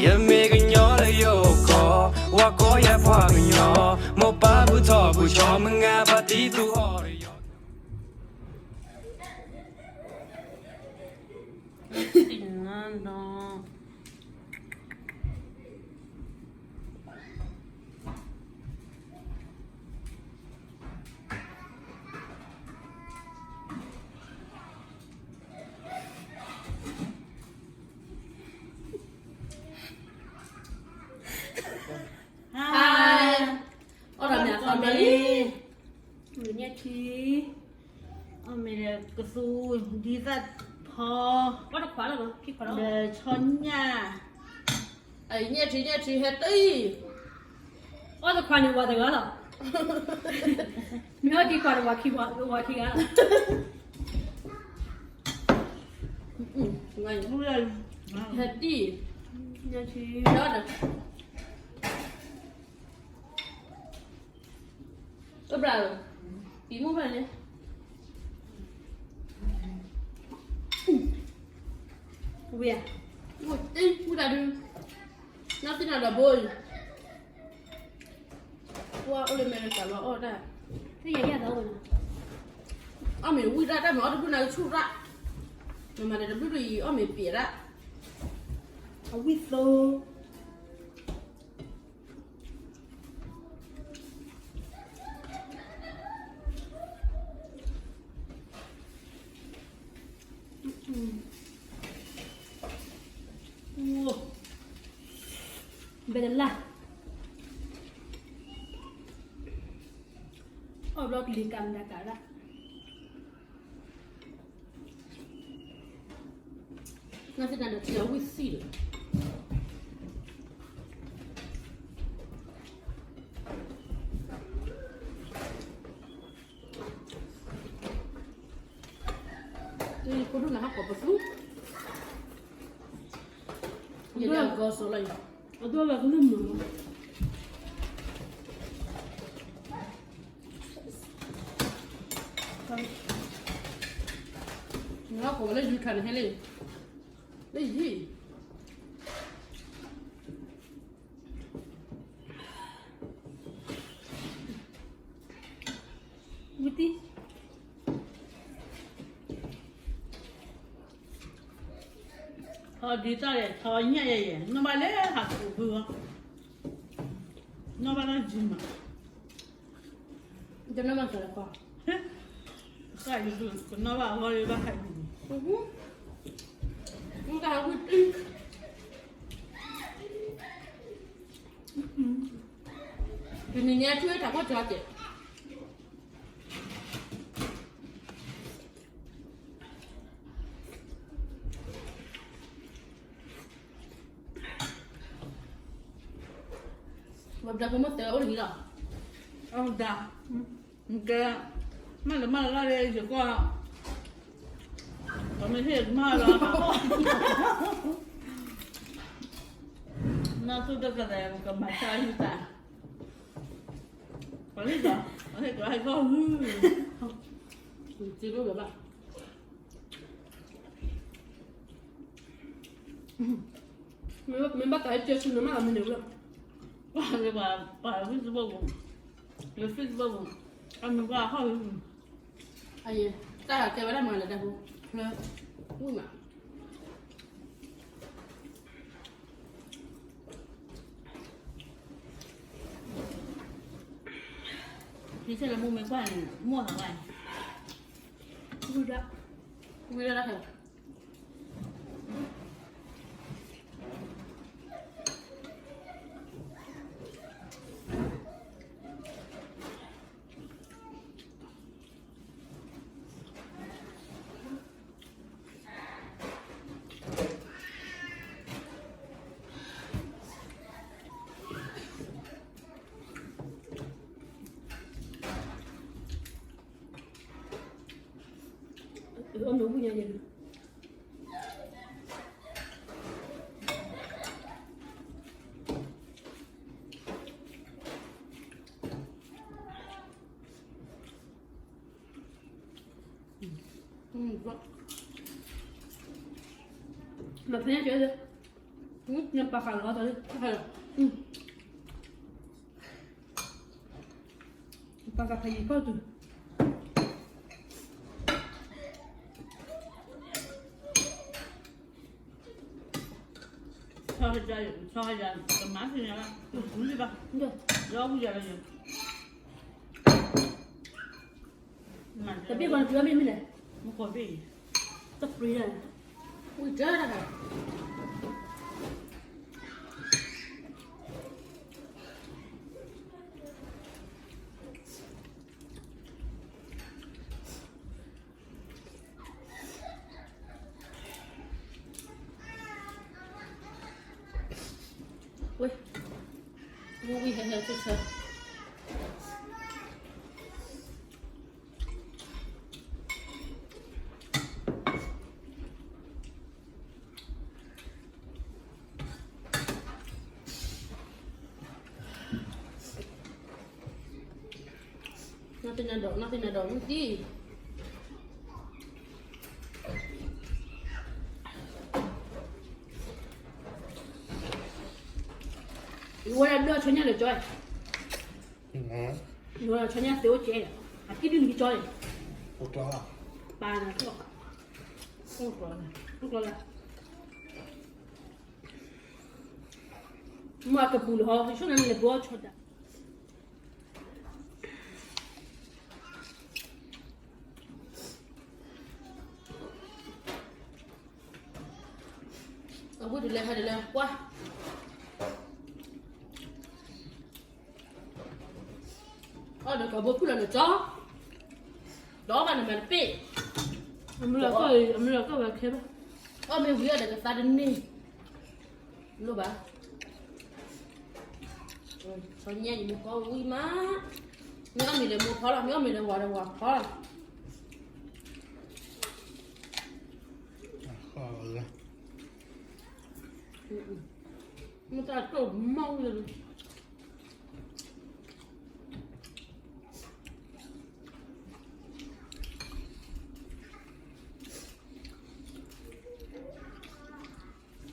ယမ့ၢ်ကညီလၢယအိၣ်ကီၢ်, ဝၤကိးယၤပှၤကညီ, မိၢ်ပၢ်ဘူၣ်ထီၣ်ဘူၣ်ဆီ, မုၢ်ဂၤဖါတံၢ်သူၣ်ဟီၣ်ဒီးယီၤ. အီၣ်တၢ်မ့ၢ်အသီဘျီလံ, မုၢ်ညၣ်ထံ, အီၣ်မ့ၢ်ဒီးကသူ, ဒ်သၣ်ဖီ, ဒီးဆီညၣ်, ညၣ်ထံ ညၣ်ထံ ဟဲတအံၤ, အီၣ်တခွးန့ၣ်ဝၤတဂၤလီၤ, မ့ၢ်အီၣ်ခံခွးန့ၣ် ဝၤခံဂၤလီၤ, ဟဲတအံၤ, ညၣ်ထံ, ဒီး အဘျါ, ပံၤမုၣ်ဖဲန့ၣ်, ဝံၤဧါ, ဝံၤတၢ်ဒု, နီၢ်သ့ၣ်နၤဒီးဘိအံၤ, ပှၤအိၣ်လၢအမဲရကၤလီၤအီၣ်တၢ်, အီၣ်မ့ၢ်ဝံၣ်ဒၣ်တၢ်မ့ၢ်အီၣ်တဘျုးနၤကဆူၣ်ရၣ်, မၤမၤဒီးတဘျုးဒ်အံၤ အီၣ်မ့ၢ်ပံးဒၣ်, အဝံၣ်သိ ဘဲတလၢ်, အီၣ်ဘျီကလံၤကၤမတၤကၤဒၣ်, နသ့ၣ်တၢ်ဒီးထံအဝံၣ်သံၣ်ဒီး, ဖိဒိၣ်နၤဟးကိးပသူ, ယဒၣ်ဂီၤစိးလီၤ, အဒိၣ်လၢကလုၢ်မုာ်လီၤ, နဟးကိးဝဲလၢယူခါန့ၣ်ဟဲလံ, လၢယံၤ ဝံတံၢ်, ထီၣ်ဒံးတၢ်လဲၣ် ထီၣ်ညၣ်ယဲယဲ နီၢ်ဘၣ်လၢဟးကိးဘုဂီၢ်, နီၢ်ဘၣ်လၢယံၤမး, တနီၢ်ဘၣ်ကလၢၤကီ, ကနီၢ်ဘၣ်အဂီၢ်လၢဘၣ်ဟးယံၤန့ၣ်, တၢ်ဝံတံၢ် တနံၤညါထွံၣ်တၢ်ကီၢ်ကၠီကဲး, ဝဲဘျါဖိမုၣ်သဲအိၣ်တဂ့ၤလီၤ, အဒၣ်, ကဲ, မ့ၢ်လၢမ့ၢ်လၢလၢယကီၢ်, ကမ့ၢ်ဟ့ၣ်မ့ၢ်လၢ, နီၢ်သူၣ်တကလဲၤကမၤဆါဟံၣ်တၢ်, ပှၤဟ့ၣ်ကီး, ပှၤဟ့ၣ်ကီးဟဲကီၢ်, စ့ဘၣ်ဘၣ်, မ့ၢ်ဘၣ်တၢ်ဟဲကဲဆူနမ့ၢ်လီၤမ့ၢ်န့ၣ်လီၤ, ပှၤ ပှၤ Facebook ပူၤ, လၢ Facebook ပူၤ, အမ့ၢ်ပှၤဟီၣ်လံ, အယဲ, တၢ်ကဲဝဲဒၣ်မၤလၢတၢ်ဖိ, ဖျၢ, ဝံၣ်မး, ယဆဲးလၢမိၢ်မ့ၢ်ကွၢ်န့ၣ် မိၢ်ဟးဝဲ, ဝံၤဒၣ်, ဝံၤဒၣ်တၢ်ခဲ အီၣ်မ့ၢ်ဝံၣ်ညါယဲၢ် မၤဖဲညါကဲလၢ နပာ်ဃာ်လီၤတၢ်လၢ, ပာ်ဃာ်ဖဲယံၤကီၢ်တုၤ, ဆီယၤ, ဆီယၤ, ကမၤသ့ၣ်ညါဘၣ်, ဝံၤဘၣ်, ဒီးဝံၤယၤလၢယ, တဘ့ၣ်ဃီနပျံၤဘၣ်မ့ၢ်မ့ၢ်လဲၣ်, မ့ၢ်ကီၢ်ဘ့ၣ်, တပျံၤလဲၣ်, ဝံၤတၢ်တၢ်, ဝဲ, ဝံၤဟဲဟဲဆၢဆၢ နီၢ်သ့ၣ်နၤဒီး နီၢ်သ့ၣ်နၤဒီး ဝံသံ, ယဝဲဒၣ်ဘျီၣ်ဆီညၣ်လၢကၠီ, ယဝဲဒၣ်ဆီညၣ်သ့အိၣ်ကဲ, အကံၣ်ဒုၣ်နကၠီ, ပာ်နၤ, ကျီလၢ, မ့ၢ်အကပူၤလီၤဟီ ယဆိၣ်နၤန့ၣ်လဲၤဘှီဆီဒၣ် အဝဲဒ်လဲၣ်ဟဲဒ်လဲၣ်ကွၢ်, အီၣ်ဒီးကဘိဖုၣ်လီၤနကၠီ, ဒီးဘၣ်နမၤတပ့ၢ်, အမ့ၢ်လီၤကီၢ်ဝဲခဲဘၣ်, အီၣ်မ့ၢ်ဝံၤအီၣ်ဒီးကသါတန့ၢ်, လိၣ်ဘၣ်, ဆီညၣ်ယမိၢ်ကီၢ်ဝံၤမး, မ့ၢ်အီၣ်မ့ၢ်လဲၤမိၢ်ဖီလီၤ မ့ၢ်အီၣ်မ့ၢ်လဲၤဝၤဒီးဝၤဖီလီၤ မ့ၢ်တၢ်တိၢ်မီၢ်ဝံၤလီၤ,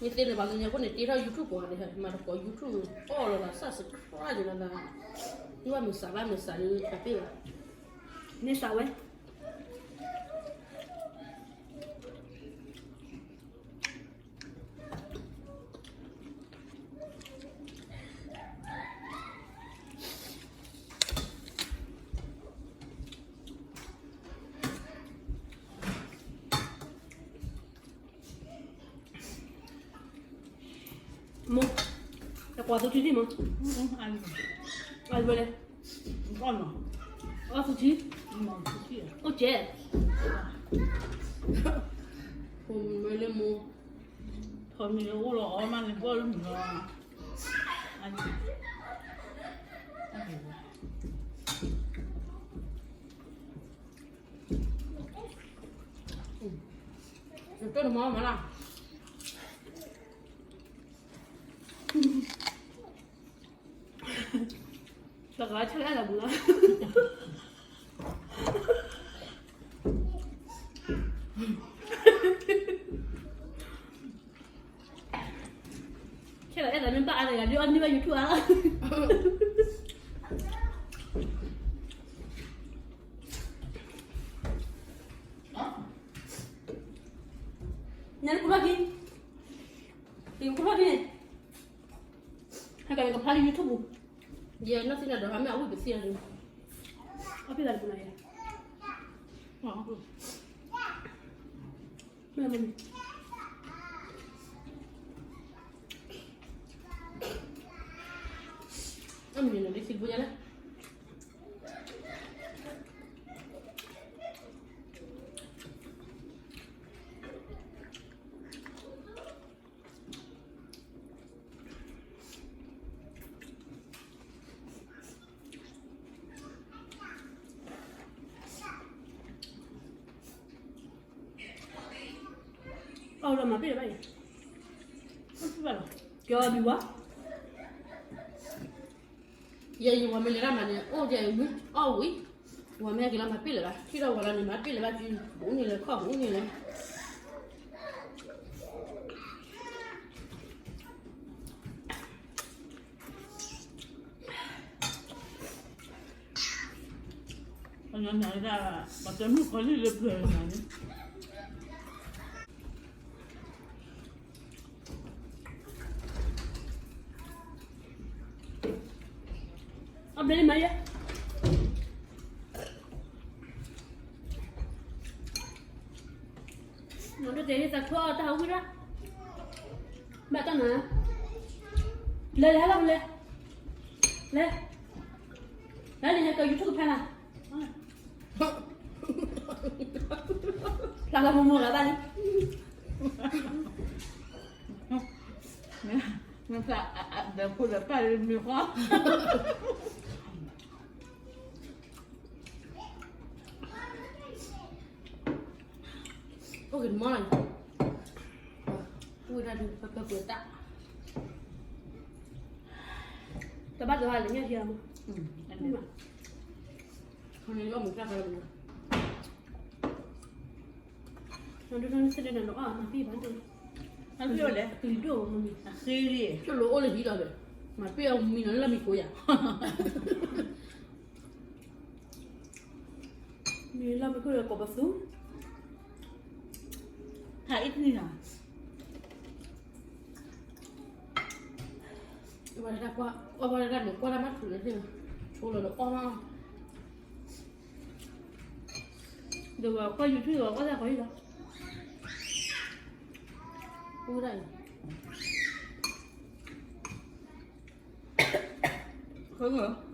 မ့ၢ်သ့န့ၣ် ပှၤကညီဖိန့ၣ် တ့ထီၣ် YouTube ပှၤန့ၣ် မၤတကိး YouTube အီၣ်လီၤသး subscribe လီၤသး, မ့ၢ်ဘၣ်မ့ၢ်စးဘၣ်မ့ၢ်စးဒီး တပ့ၢ်ဘၣ်, မ့ၢ်စးဝဲ မိၢ်, တကွၢ်သူထံသ့ၣ်မး, အဝဲလဲၣ်, အီၣ်သူထံ, အိၣ်ကဲ, ဖိမ့ၢ်လၢမိၢ်, ဖိမ့ၢ်လၢအိၣ်လီၤအီၣ်မးန့ၣ် ဘီၣ်လၢမုၢ်လီၤ, နတိၢ်နမါမးလၢ တဂၤဆၢအဲၣ်လီၤပူၤလီၤ, ဆဲးလီၤအဲၣ်လီၤမ့ၢ်ဘၣ်အါတဂၤ ဒုးအီၣ်န့ၢ်ဘၣ် YouTube အါလီၤ, နကူထီၣ်က့ၤ, နကူထီၣ်က့ၤန့ၣ်, ဟဲက့ၤကဖျါလၢ YouTube ပူၤ, ယဲနီၢ်သ့ၣ်နၤဒီး ဟးမ့ၢ်အဝံၣ်ပသံၣ်လီၤ, အဖံၣ်သးတပူၤနီၤယဲ, မ့ၢ်မ့ၢ်, အမ့ၢ်န့ၣ်လီၤ လၢခံတဘိညါလၢ အီၣ်လီၤမၤပ့ၢ်လၢၤဘၣ်အံၤ, ကၠီဘံၤဝါ, ယဲယဝၤမ့ၢ်လဲၤတၢ်မၤန့ၣ် အိၣ်ယဲဝံၤ အီၣ်ဝံၤ, ဝၤမ့ၢ်ဟဲက့ၤလီၤမၤပ့ၢ်လၢၤဘၣ်, ထံၣ်ထီၣ်ဝၤလီၤန့ၣ် မၤပ့ၢ်လၢၤဘၣ်, ဘူးန့ၣ်လဲၤခီၣ်ဘူးန့ၣ်လဲၤ နၤဒၣ် ပှၤတမုၢ်ခီလံလၢပျၢၤနၤန့ၣ် အဘျဲၣ်လံမၤယဲ နဒိးတဲလံသးခုအီၣ်တၢ်ဟးဝံၣ်ရၣ် ဘၣ်တၢ်နၤ လဲၤလဲၤဟဲလီၤလဲၤ လဲၤ လဲၤန့ၣ်ဟဲက YouTube ကဖဲနၤ ဖျါလၢမိၢ်မိၢ်ဂၤဘၣ်လံ မ့ၢ်ဖျါဒီးဖိဒီးပၢ်လၢမ့ၢ်ဃီ အိၣ်က့ၤတမီၢ်လီၤ အိၣ်ဝဲဒၣ်ဒုးပၢပၢပၢတၢ် တဘၣ်တဘၣ်လၢညၣ်ထံလီၤမး ခီန့ၣ်လီၤမုၢ်ကျၢ်ဖဲလီၤမး နဒိၣ်ထီၣ်န့ၣ်စ့ၢ်ဒၣ်နအီၣ်မၤပ့ၢ်ဘၣ်န့ၣ် အကလုာ်ဒိၣ်မးမ့ၢ် အဃ့လံ ကၠိၣ်လိၤအိၣ်လၢဟံၣ်လီၤဒီး မၤပ့ၢ်အီၣ်မံနီၤလၢလီၢ်မံခိၣ်ယၤ မ့ၢ်လီၢ်မံခိၣ်ဒီးကိးပသူ ဟးအံၤတနံၤနီၤ အဝဲဒၣ်ကွၢ် အဝဲဒၣ်န့ၣ် ကွၢ်တၢ်မၤထူးလၢသ့ၣ် ဆိလီၤဒီးအီၣ်မး ဒီးဝဲကွၢ် YouTube ဒီးကွၢ်တၢ်ဃီအံၤလီၤ အိၣ်ဒၣ်အံၤ ဃု လဲၤ အီၣ်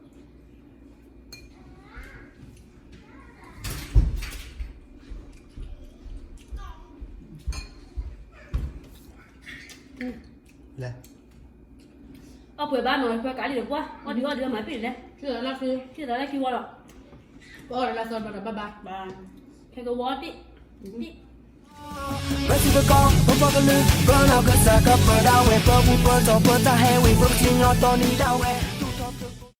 ပှဲၤဘၣ်နီၤ ပှၤကးလံဒီးပှၢ် အီၣ်ဒုးအီၣ်ဒုးမၤပ့ၢ်လဲၣ် ထံၣ်သးလၢခံဝီလီၤ ပအီၣ်ဒီးလၢသီတဘၣ်ဒီးဘၣ်ဘၣ် ခဲကဝီၤတ့ၢ် ပစံးပကီၢ် ပပှၤကလုာ် ပနီၢ်ကစၢ်ကပၢဒၣ်ဝဲ ပဘူၣ်ပတီၢ် ပတၢ်ဟဲဝံၤ ပကစံၣ်ညီၣ်တီနံၤဒၣ်ဝဲ